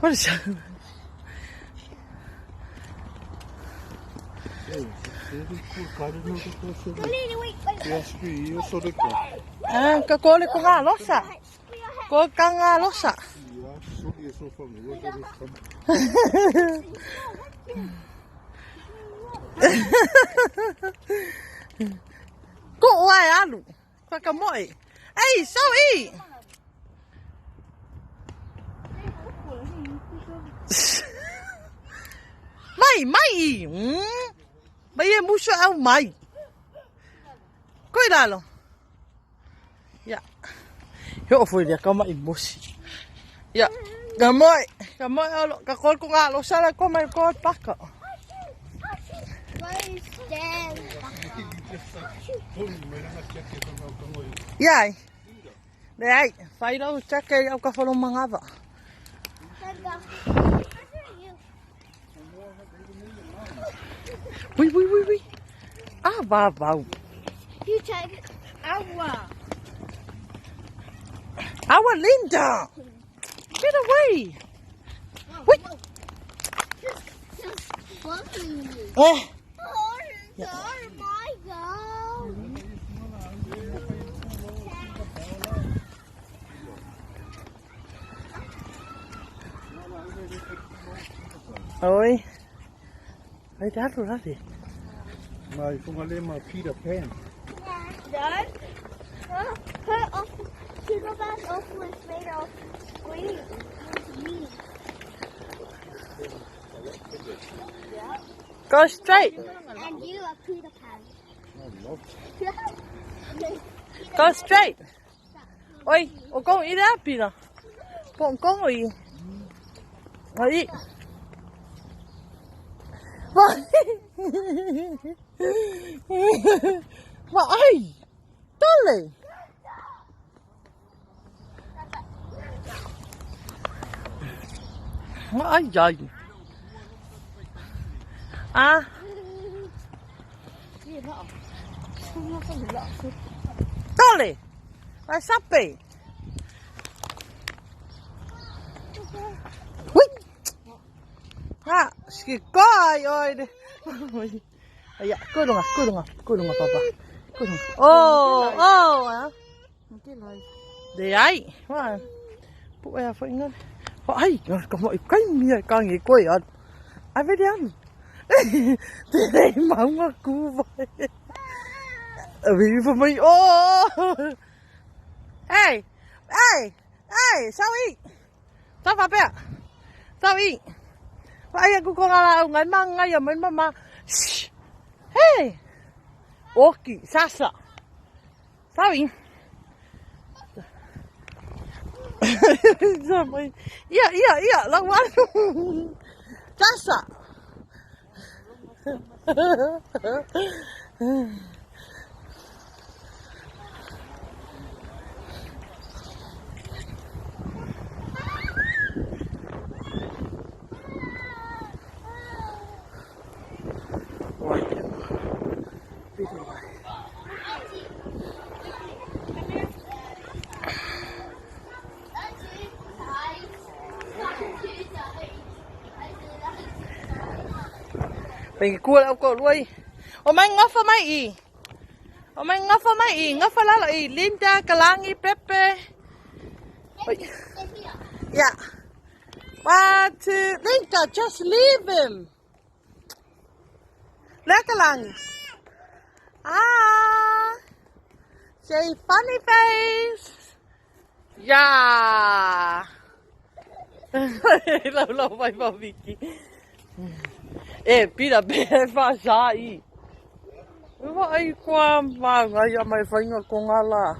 What is that? Ah, ka kole ko ngā losa. Ko ka ngā losa. Ko oa e alu. Whakamoe. Ei, Zoe! Mai, mai! Mm. Mai e muso au mai. Koe lalo. Ya. He o foi ka mai mosi. Ya. Ka moe, ka moe olo, ka kol ko ngalo sala ko mai ko paka. Iai. Le ai, whai rau chake au ka wharo mangava. Ui, ui, ui, ui. Ah, vau, vau. You take awa. Awa, Linda. Get away. Ui. Eh. Oh, my God. Oi. Ai te alu rari. Mai whangalema Peter Pan. Dad, her off, Peter Pan's off was made of green. Green. Go straight. And you are Peter Pan. Go straight. Oi, o kong i le Peter. Pong kong oi. Oi. Vai. Vai. Tole. Ai ai. Ah. Tole. Vai sape. Ui. Ha, ski kai oi. Ai kurunga, kurunga, kurunga papa. Kurunga. Oh, oh, ah. De ai. Wa. Pu e fo inga. Wa ai, ka mo kai mi ka ngi koi a. Ai ve de Te rei maunga ku vai. Vi for me. Oh. Hey, hey, hey, Zoe. Tau whapea. Tau i. Ai aku ko ngā lau ngai ma ngai a mai mama. Shh. Hey. Oki, sasa. Tau i. Ia, ia, ia, lau anu. Sasa. Mình cua đâu cổ đuôi. O mai ngafa mai i. O mai ngafa mai i, ngafa lalo i Linda, Kalangi, Pepe. Oi. Yeah. One, two, Linda, just leave him. Lekalangi. Ah. Say funny face. Yeah. Lau lau mai mau Viki. E, pira pe wha sa i. Wa ai koa ma ngai a mai whainga ko ngā la.